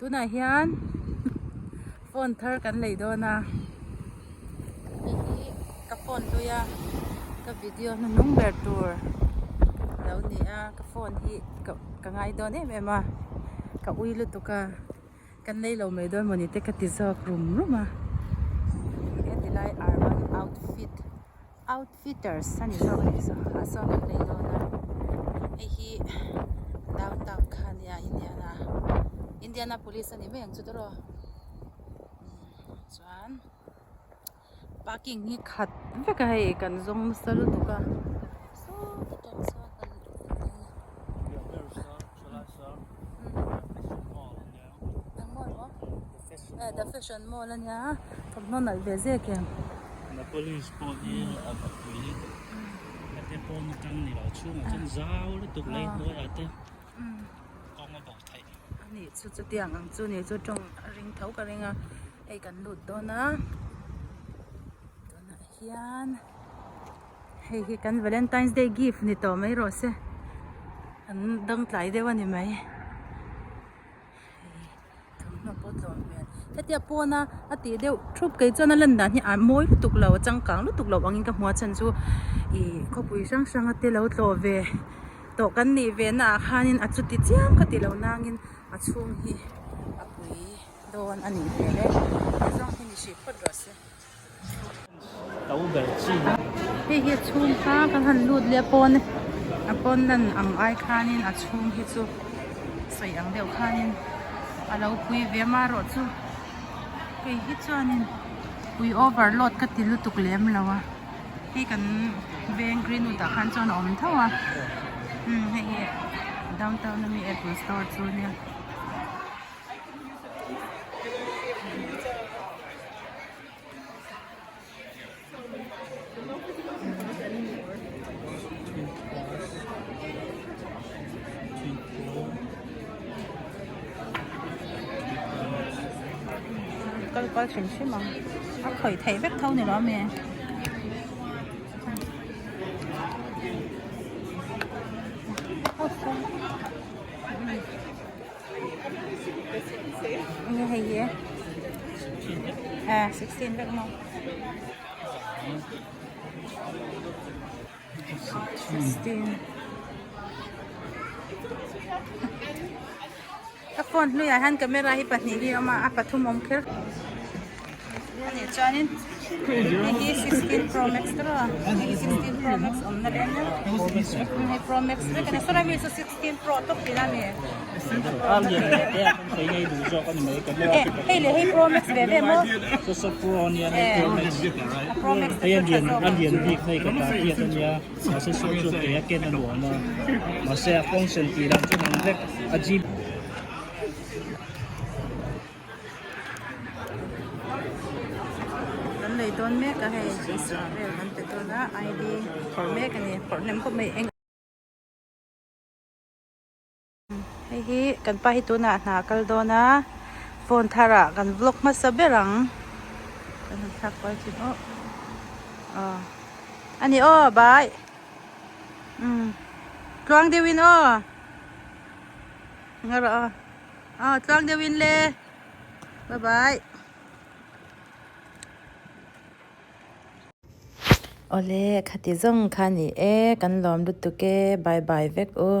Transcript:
Tunah hian phone thar kan lei dawn a, hei hi ka phone hlui a ka video hnuhnung ber tur lo ni a, ka phone hi ka ngai dawn em em a, ka ui lutuk a, kan lei lo mai dawn mawni te ka ti zawk rum rum a, heti lai urban outfit. Outfitters a ni zawk a ni saw ah sawn kan lei dawn a hei hi downtown kha a nia Indiana Indianapolis a ni mai ang chu tawrh aw chuan parking hi khat vek a hei kan zawng nasa lutuk a sawta tang sawn kan The fashion mall a nia thawmhnaw nalh ve zek em. Napolis pawh hi a va pui a te pawn atang ni lo chhungah chuan zau lutuk lei hnuaiah te kawng a bo theih. A nih chu chutiang ang chu ni chu tawng a ring tho ka ring a hei kan lut dawn a tunah hian hei hi kan valentine's day gift ni tawh mai rawh se an dang tlai deuh a ni mai. Thawmhnaw pawh tlawm hmel. Hetia pawna a tih deuh thup kei chuan a lan dan hi a mawi lutuk lo a changkang lutuk lo angin ka hmu a chhan chu ih khawpui hrang hrang a te lo tlawh ve tawh kan nih ve na ah khanin a chuti chiam ka ti lo nangin a chhung hi a pui dawn a nih hmel e hei zawng hi ni hrih phawt rawh se. Hei hi a chhung kha kan han lut leh a pawn a pawn lan ang ai khanin a chhung hi chu sawi ang deuh khanin a lo pui ve amaherawh chu kei hi chuanin pui overload ka ti lutuk lem lo a hei kan veng greenwood ah khan chuan a awm tho a umm hei hi downtown ami apple store chu ania. Kal kual hrim hrim ang a khawih theih vek tho ni lo ami. Enge hei hi eh 16 vek maw 16 ka phone hnuiah hian camera hi pahnih hi a awm a a pathum awm kher Ani chuanin hei hi 16 pro max te rawh a hei hi 16 pro max awmna leh ania hei pro max vek ania saw lai mi chu 16 pro tawp tihna a ni hei leh hei pro max ve ve maw eh pro max te chu tha zawk ang. Kan lei dawn mek a hei isua vel kan pe dawn a ID phawrh mek a ni phawrh hnem khawp mai eng hei hi kan pa hi tunah hna a kal dawn a phone thar ah kan vlog hmasa ber ang kan han thlak kual thin aw aw a ni aw bye umm tluang deuh in aw nga rawh aw. Aw tluang deuh in le bye bye. Awle khati zawng kha ni e kan lawm lutuk e bye bye vek u.